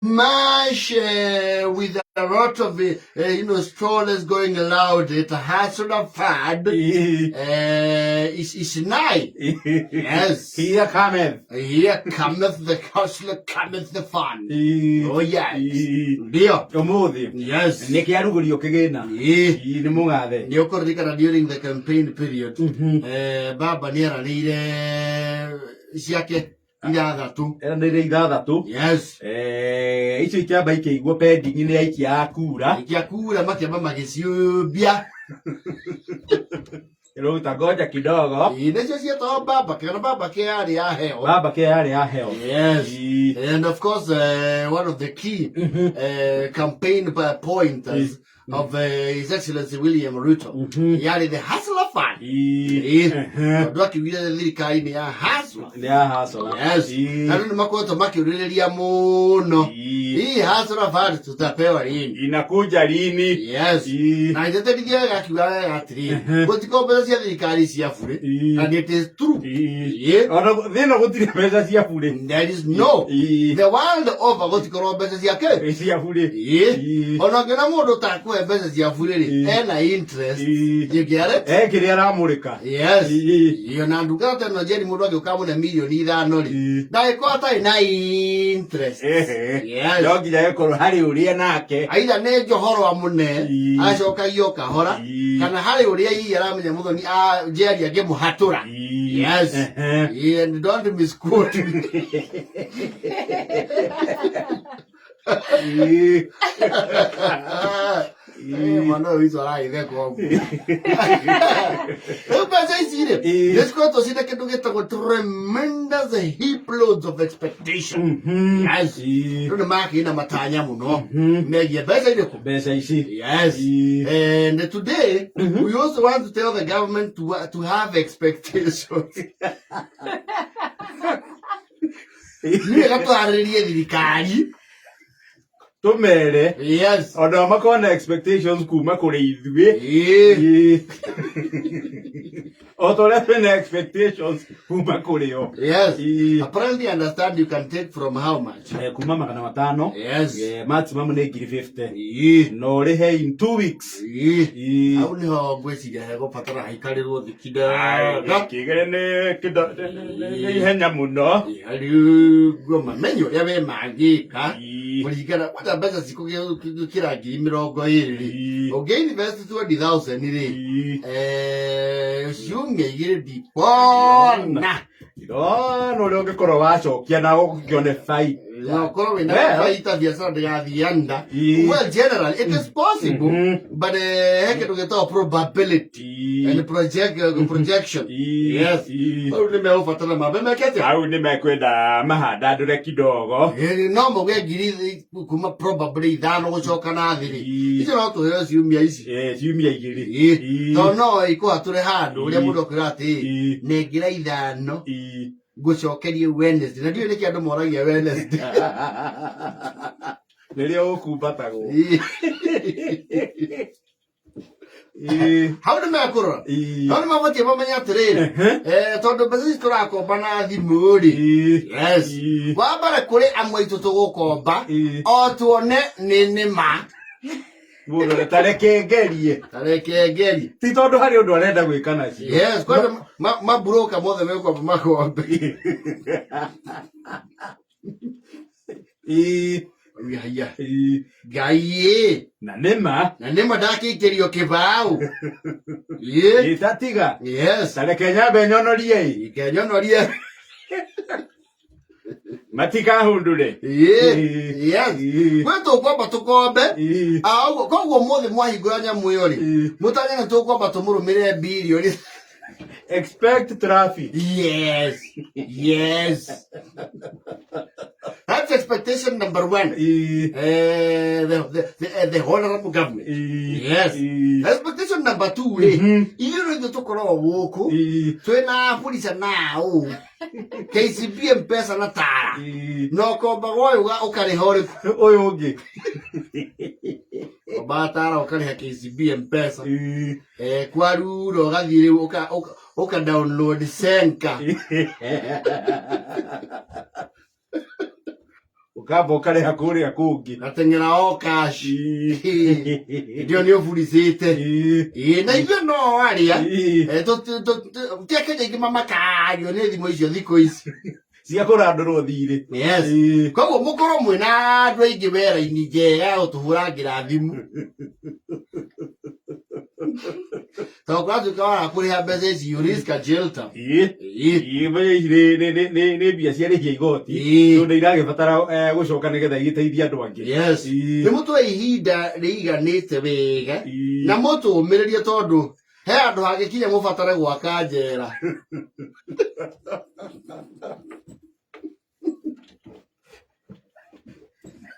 Mash with a lot of stories going around it hustler fund is nigh. Yes. Here cometh. Here cometh the hustler, cometh the fun. Oh yes. Ndio. Umuthi. Yes. Nä kä arugå rio kä gä na. Ĩĩ. Nä må gathe. Nĩ ũkũririkana during the campaign period, baba nĩ eranĩire ciake ithathatũ. Eranä ithathatå. Yes. Icio ikäamba ikä pending nä aikia a kura. Aikia kura makĩamba magĩciũmbia. Rũta ngoja kidogo. Ĩĩ, nĩcio cietagwo baba kana baba ke yarĩ ya heo. Baba ke yarĩ ya heo. Yes. And of course, one of the key campaign pointers of His Excellency William Ruto yarĩ the Hustler Fund. Ĩĩ. Tondũ akiugire thirikari nĩ ya hustler. Nä ya hacola. Yes. Andũ nĩ makoretwo makĩũrĩrĩria mũno. Hii Hustler Fund tutapewa lini? Inakuja lini? Yes. Na iteterithia wega akiuga wega atĩrĩrĩ, gũtikorwo mbeca cia thirikari cia burĩ. And it is true. Ĩĩ. Ona thä no gå tirä mbeca cia burä. There is no the world over gũtikorwo mbeca cia kĩ? Cia burä. Ĩĩ. Ona ũngĩona mũndũ ũtakũhe mbeca cia burĩ rĩ, ena interest. You get it? Kä rä aramå rä ka. Yes. Iyo na ndungata ta ĩno njeri mũndũ angĩũka amũne mirioni 5 rĩ, ndangĩkorwo atarĩ na interest. Yes. No nginya gäkorwo harä å rä a nake. Aitha nĩ njohoro amũne, acokagie o kahora, kana harĩ ũrĩa hihi aramenya mũthoni a njeri angĩmũhatũra. Yes. Yeah, and don't misquote me. Mwana ũyũ witũ aragĩtheka ũguo. Rĩu mbeca ici rĩ, nĩ cikoretwo ciĩna kĩndũ gĩtagwo tremendous heap loads of expectation. Yes. Rĩu nĩ makĩrĩ na matanya mũno megiĩ mbeca irĩkũ? Mbeca ici. Yes. And today, we also want to tell the government to have expectations. Nĩ wega twarĩrie thirikari. Tũmere. Ona makorwo na expectations kuma kũrĩ ithuĩ. O ta ũrĩa twĩna expectations kuma kũrĩ o. Yes. Apparently understand you can take from how much? Kuma 500. Maximum nĩ 50,000. Na ũrĩhe in 2 weeks. Hau nĩho ngwĩciria hegũbatara haikarĩrwo thĩ kidogo. Kĩgere nĩ kĩndo nĩ ihenya mũno. Rĩu nguo mamenye ũrĩa we mangĩka kũringana kwanja mbeca cikũgĩkĩra 20,000 rĩ, ũngĩ invest 20,000 rĩ, ciumia 2 ndikuona. Ndona ũrĩa ũngĩkorwo wacokia na ũkĩone baita. Na ũkorwo wĩna baita biacara ndĩgathiĩ under. Well, generally it is possible, but he kĩndũ gĩtagwo probability and projection. Yes. Hau nĩ megũbatara mambe meke atĩa? Hau nĩ mekwenda mahandandũre kidogo. Ĩĩ, no mauge ngiri kuma probably 5 gũcoka na thĩ rĩ, icio no tũheo ciumia ici. Ciumia 2. Tondũ no ikũhatũre handũ ũrĩa mũndũ akwĩra atĩ nengera 5 ngũcokerie Wednesday, na ndiũĩ nĩkĩ andũ moragia Wednesday. Rĩrĩa ũkumbatagwo. Hau nĩ mekũrora. Hau nĩ mabatiĩ mamenye atĩrĩrĩ, tondũ mbeca ici tũrakomba na thimũ rĩ, yes, wa mbere kũrĩ amwe aitũ tũgũkomba o tuone nĩ nĩma. Mũndũ tareke ngerie. Tareke ngerie. Ti tondũ harĩ ũndũ arenda gwĩka nacio. Yes, kwanja maburoka mothe mekwamba makombe. Haiya. Ngai ĩ. Na nĩma. Na nĩma ndakĩikĩrio kĩbaũ. Ĩ. Ĩtatiga. Yes. Tareke nyambe nyonorie ĩ. Kenyonorie. Matikahundure. Ĩ. Yes. Gwĩ tũkwamba tũkombe. Ah, ũguo koguo mũthĩ mwahingũra nyamũ ĩyo rĩ, mũtanye nĩ tũkwamba tũmũrũmĩrĩre birioni. Expect traffic. Yes. That's expectation number one. The honorable government. Yes. Expectation number two rĩ, ithuĩ no ithuĩ tũkoragwo gũkũ twĩna Fuliza na ũ KCB M-Pesa na Tala, na ũkombaga ũyũ ũkarĩha ũrĩkũ? Ũyũ ũngĩ. Kombaga Tala ũkarĩha KCB M-Pesa. Kwarura ũgathiĩ rĩu ũka download Zenka. Ũkamba ũkarĩha kũrĩa kũngĩ. Gateng'era o cash. Ndio nĩ ũburicĩte. Ĩĩ, na ithuĩ no arĩa ti Akenya aingĩ mamakaagio nĩ thimũ icio thikũ ici. Cia kũrandũrwo thirĩ. Yes. Koguo mũkorwo mwĩna andũ aingĩ wera-inĩ njega ya gũtũhũrangĩra thimũ. Tondũ kũratuĩka wara kũrĩha mbeca ici, you risk a jail term. Ĩĩ. Ĩĩ. Mbeca ici nĩ mbia ciarĩhia igoti. Ĩĩ. Tondũ nĩ iragĩbatara gũcoka nĩgetha igĩteithie andũ angĩ. Yes. Ĩĩ. Nĩ mũtwe ihinda rĩiganĩte wega Ĩĩ. na mũtũmĩrĩrie tondũ he handũ hangĩkinya mũbatare gwaka njera.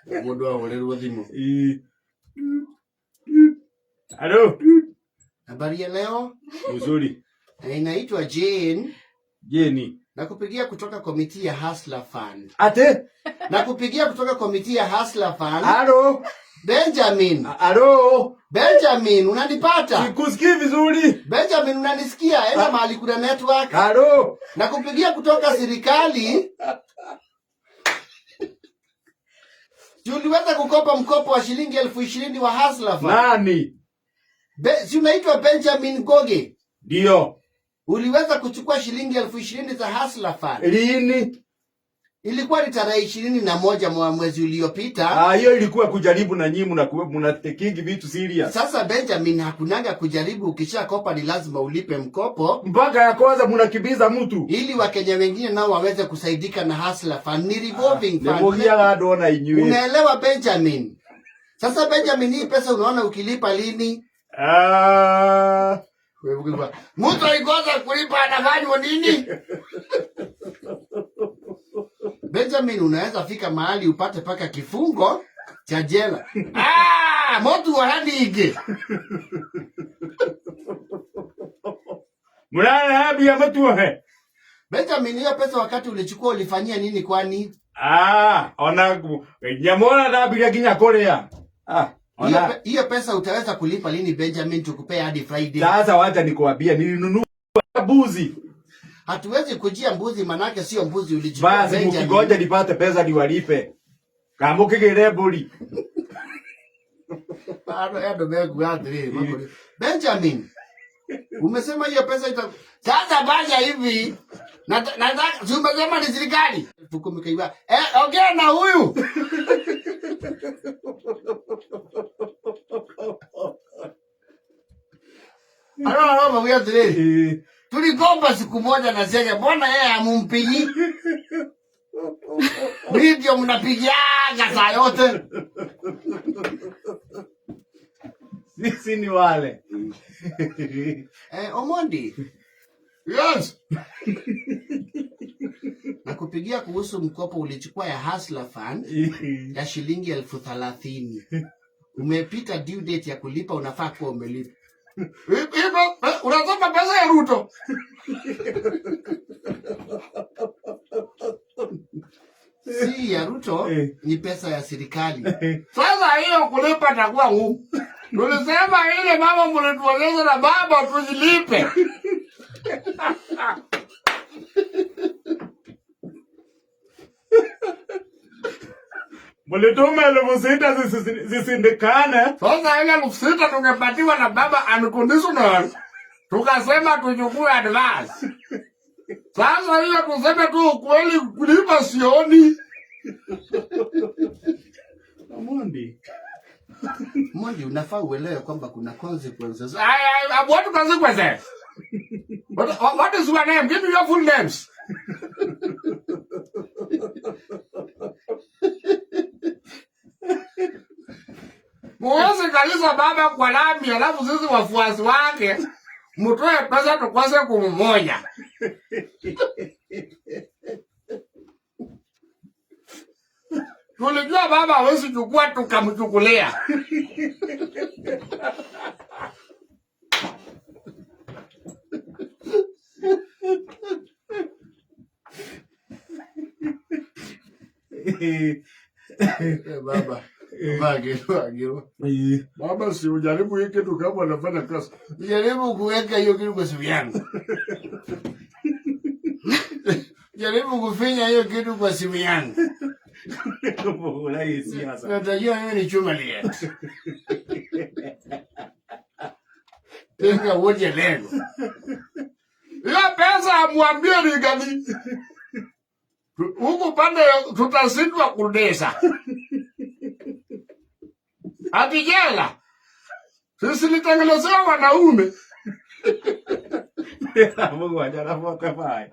Mũndũ ahũrĩrwo thimũ. Ĩĩ. Halo. Habari ya leo. Mzuri. Naitwa Jane. Jane. Nakupigia kutoka komiti ya Hustler Fund. Ate? Nakupigia kutoka komiti ya Hustler Fund. Halo. Benjamin. Halo. Benjamin, unanipata? Sikusikii vizuri. Benjamin, unanisikia? Enda mahali kuna network. Halo. Nakupigia kutoka serikali. Tuliweza kukopa mkopo wa shilingi 20,000 wa Hustler Fund. Nani? Si unaitwa Benjamin Goge? Ndio. Uliweza kuchukua shilingi 20,000 za Hustler Fund. Lini? Ilikuwa ni tarehe 21 mwa mwezi uliopita. Ah, hiyo ilikuwa kujaribu na nyinyi mnatekingi vitu serious. Sasa Benjamin, hakunanga kujaribu, ukishakopa ni lazima ulipe mkopo. Mpaka ya kwanza mnakimbiza mtu. Ili Wakenya wengine nao waweze kusaidika na Hustler Fund. Ni revolving fund. Nimugiaga andũ ona inyuĩ. Unaelewa Benjamin? Sasa Benjamin, hii pesa unaona ukilipa lini? Ah. Mtu alikosa kulipa anafanywa nini? Benjamin, unaweza fika mahali upate paka kifungo cha jela. Ah, motu waranige. Mlala habi ya mtu wahe. Benjamin, hiyo pesa wakati ulichukua ulifanyia nini kwani? Ah, ona nyamona ndabiria nginya kuria. Ah, ona. Hiyo pesa utaweza kulipa lini Benjamin? Tukupee hadi Friday. Sasa wacha nikuambie, nilinunua mbuzi. Hatuwezi kujia mbuzi manake sio mbuzi ulichukua. Basi mkigoja nipate pesa niwalipe. Kama ukigire mburi. Bado endo megu atiri makuri. Benjamin, umesema hiyo pesa ita sasa basi hivi. Na si umesema ni serikali. 10,000 kaiba. Ongea na huyu. Alo, alo, atiri. Tulikomba siku moja na sege, mbona yeye hamumpigi? Mimi ndio mnapigiaga saa yote. Sisi ni wale. Omondi. Yes. Nakupigia kuhusu mkopo ulichukua ya Hustler Fund ya shilingi 30,000. Umepita due date ya kulipa, unafaa kuwa umelipa. Unasema pesa ya Ruto. Si ya Ruto, ni pesa ya serikali. Sasa hiyo kulipa itakuwa ngumu. Tulisema ile mama mlitueleza na baba tuzilipe. Mlituma 6,000 zisindikane. Sasa ile 6,000 tungepatiwa na baba unconditional. Tukasema tuchukue advance. Sasa hiyo tuseme tu ukweli, kulipa sioni. Omondi. Mondi, unafaa uelewe kwamba kuna consequences. What consequences? What is your name? Give me your full names. Muwezi kalisa baba kwa lami, alafu sisi wafuasi wake mutoe pesa tukose kummoja. Tulijua baba hawezi chukua, tukamchukulia. Baba. Baba, si ujaribu hii kitu kama unafanya kazi. Jaribu kuweka hiyo kitu kwa simu yangu. Jaribu kufinya hiyo kitu kwa simu yangu. Kũmũhũra ĩ siasa. Natajua mimi ni chuma liet. Tinga woje lengo. Hiyo pesa amwambie Rigathi. Huku pande tutashindwa kudesa. Ati jela. Sisi nitengenezewa wanaume. Mũgwanja na 45.